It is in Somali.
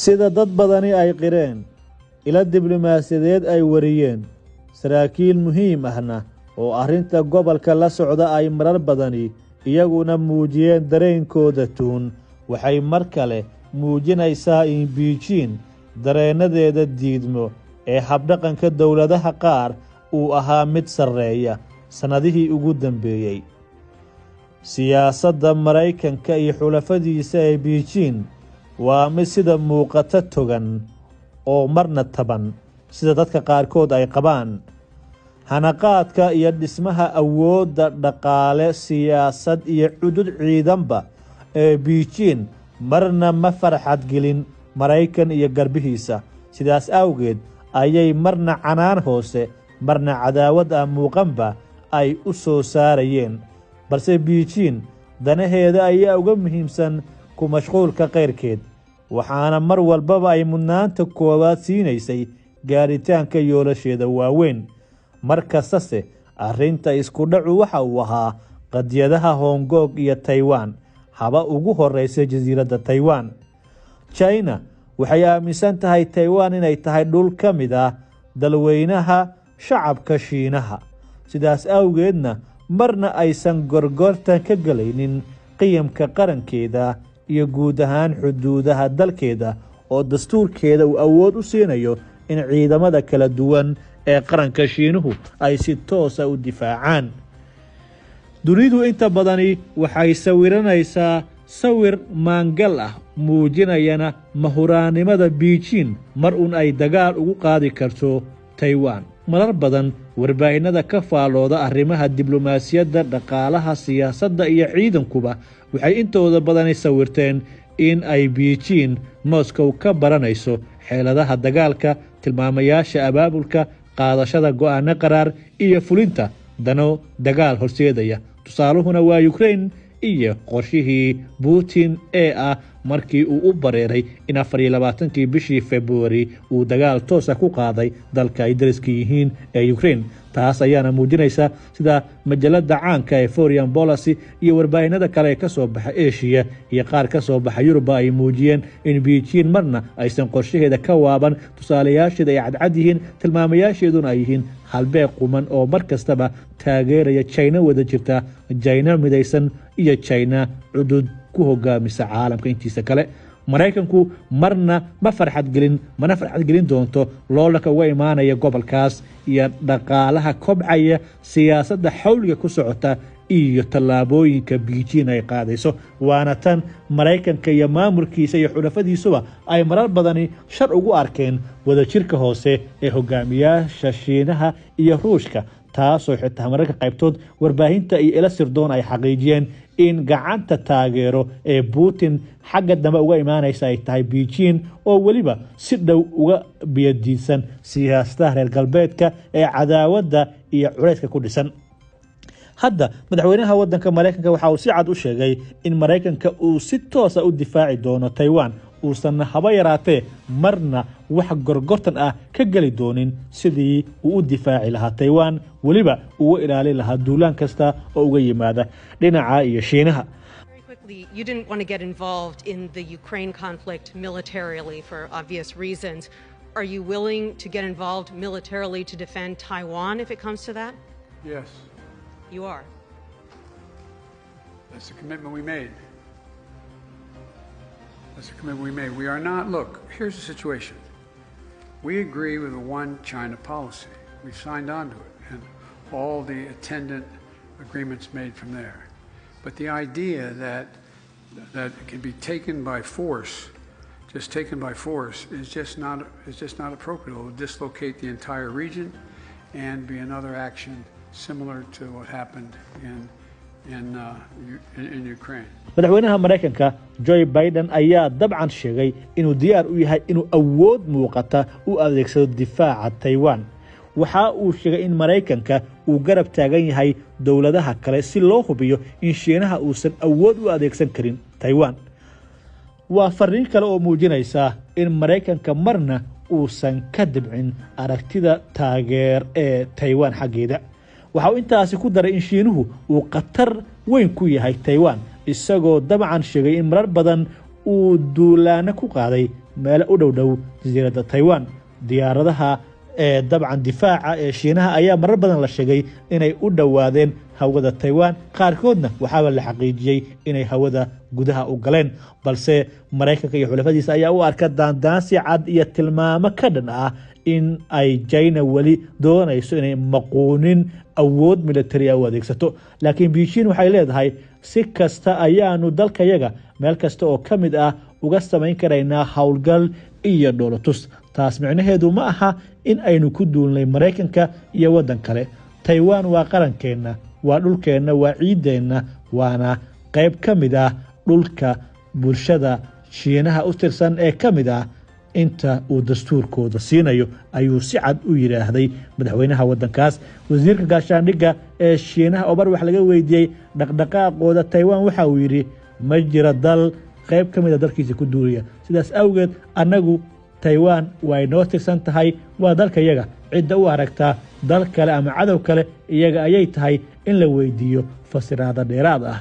Sida dad badani ay qireen, ilo diblomaasiyadeed ay wariyeen, saraakiil muhiim ahna oo arrinta gobolka la socda ay marar badani iyaguna muujiyeen dareenkooda tuun, waxay mar kale muujinaysaa in Biijin dareennadeeda diidmo ee habdhaqanka dowladaha qaar uu ahaa mid sarreeya sannadihii ugu dambeeyey. Siyaasadda Maraykanka iyo xulafadiisa ee Biijin waa mid sida muuqata togan oo marna taban, sida dadka qaarkood ay qabaan. Hanaqaadka iyo dhismaha awoodda dhaqaale, siyaasad iyo cudud ciidanba ee Biijin marna ma farxad gelin Maraykan iyo garbihiisa. Sidaas awgeed ayay marna canaan hoose, marna cadaawad ah muuqanba ay u soo saarayeen. Balse Biijin danaheeda ayaa uga muhiimsan ku mashquulka keyrkeed, waxaana mar walbaba ay mudnaanta koowaad siinaysay gaaritaanka yoolasheeda waaweyn. Mar kastase arrinta isku dhacu waxa uu ahaa qadiyadaha Hong Kong iyo Taiwan, haba ugu horeysa jasiiradda Taiwan. China waxay aaminsan tahay Taiwan inay tahay dhul ka mid ah dalweynaha shacabka Shiinaha, sidaas awgeedna marna aysan gorgortan ka gelaynin qiyamka qarankeeda iyo guud ahaan xuduudaha dalkeeda, oo dastuurkeeda uu awood u siinayo in ciidamada kala duwan ee qaranka Shiinuhu ay si toosa u difaacaan. Dunidu inta badani waxay sawiranaysaa sawir maangal ah, muujinayana mahuraannimada Biijin mar uun ay dagaal ugu qaadi karto Taiwan. Marar badan warbaahinada ka faallooda arrimaha diblomaasiyadda, dhaqaalaha, siyaasadda iyo ciidankuba waxay intooda badani sawirteen in ay Biijin Moscow ka baranayso xeeladaha dagaalka, tilmaamayaasha abaabulka, qaadashada go'aano qaraar iyo fulinta dano dagaal horseedaya. Tusaaluhuna waa Ukraine iyo qorshihii Putin ee ah markii uu u bareeray in 24-kii bishii Februari uu dagaal toosa ku qaaday dalka ay dariska yihiin ee Ukraine. Taas ayaana muujinaysa sida majalada caanka ee Foreign Policy iyo warbaahinada kale ee kasoo baxa Asia iyo qaar ka soo baxa Yuruba ay muujiyeen in Beijing marna aysan qorshaheeda ka waaban, tusaalayaasheeda ay cadcad yihiin, tilmaamayaasheeduna ay yihiin halbeeg quman oo mar kastaba taageeraya China wada jirta, China midaysan iyo China cudud ku hogaamisa caalamka intiisa kale. Maraykanku marna ma farxad gelin, mana farxad gelin doonto loolanka uga imaanaya gobolkaas iyo dhaqaalaha kobcaya, siyaasadda xawliga ku socota iyo tallaabooyinka Beijing ay qaadayso. Waana tan Maraykanka iyo maamulkiisa iyo xulafadiisuba ay marar badani shar ugu arkeen wadajirka hoose ee hogaamiyaasha Shiinaha iyo Ruushka, taasoo xitaa mararka qaybtood warbaahinta iyo ila sirdoon ay xaqiijiyeen in gacanta taageero ee Putin xagga dambe uga imaanaysa ay tahay Beijing, oo weliba si dhow uga biyadiidsan siyaasadaha reer galbeedka ee cadaawadda iyo culayska ku dhisan. Hadda madaxweynaha wadanka Maraykanka waxa uu si cad u sheegay in Maraykanka uu si toosa u difaaci doono Taiwan, uusanna haba yaraatee marna wax gorgortan ah ka geli doonin sidii uu u difaaci lahaa Taiwan, weliba uga ilaalin lahaa duulaan kasta oo uga yimaada dhinaca iyo Shiinaha. Quickly, you didn't want to get involved in the Ukraine conflict militarily for obvious reasons. Are you willing to get involved militarily to defend Taiwan if it comes to that? Yes. You are. That's the commitment we made. That's the commitment we made. We are not, look, here's the situation. We agree with the one China policy. We signed on to it and all the attendant agreements made from there. But the idea that it can be taken by force, just taken by force, is just not appropriate. It will dislocate the entire region and be another action similar to what happened in Ukraine. Madaxweynaha Maraykanka Joe Biden ayaa dabcan sheegay inuu diyaar u yahay inuu awood muuqata u adeegsado difaaca Taiwan. Waxa uu sheegay in Maraykanka uu garab taagan yahay dowladaha kale si loo hubiyo in Shiinaha uusan awood u adeegsan karin Taiwan. Waa fariin kale oo muujinaysa in Maraykanka marna uusan ka dibcin aragtida taageer ee Taiwan xaggeeda. Waxa uu intaasi ku daray in Shiinuhu uu khatar weyn ku yahay Taiwan, isagoo dabcan sheegay in marar badan uu duulaano ku qaaday meelo u dhow dhow jasiiradda Taiwan. Diyaaradaha ee dabcan difaaca ee Shiinaha ayaa marar badan la sheegay inay u dhowaadeen hawada Taiwan, qaarkoodna waxaaba la xaqiijiyey inay hawada gudaha u galeen. Balse Maraykanka iyo xulafadiisa ayaa u arka daandaansi cad iyo tilmaamo ka dhan ah in ay China weli doonayso inay maquunin awood military u adeegsato. Laakiin Beijing waxay leedahay, si kasta ayaanu dalkayaga meel kasta oo ka mid ah uga samayn karaynaa howlgal iyo dhoolotus. Taas micnaheedu ma aha in aynu ku duulnay Maraykanka iyo waddan kale. Taiwan waa qarankeenna, waa dhulkeenna, waa ciiddeenna, waana qayb ka mid ah dhulka bulshada Shiinaha u tirsan ee ka mid ah inta uu dastuurkooda siinayo, ayuu si cad u yidhaahday madaxweynaha waddankaas. Wasiirka gaashaandhigga ee Shiinaha oo mar wax laga weydiiyey dhaqdhaqaaqooda Taiwan waxa uu yidhi, ma jira dal qayb ka mida dalkiisa ku duulaya, sidaas awgeed annagu Taiwan way noo tirsan tahay, waa dalka yaga. Cidda u aragtaa dal kale ama cadow kale, iyaga ayay tahay in la weydiiyo fasiraada dheeraad ah.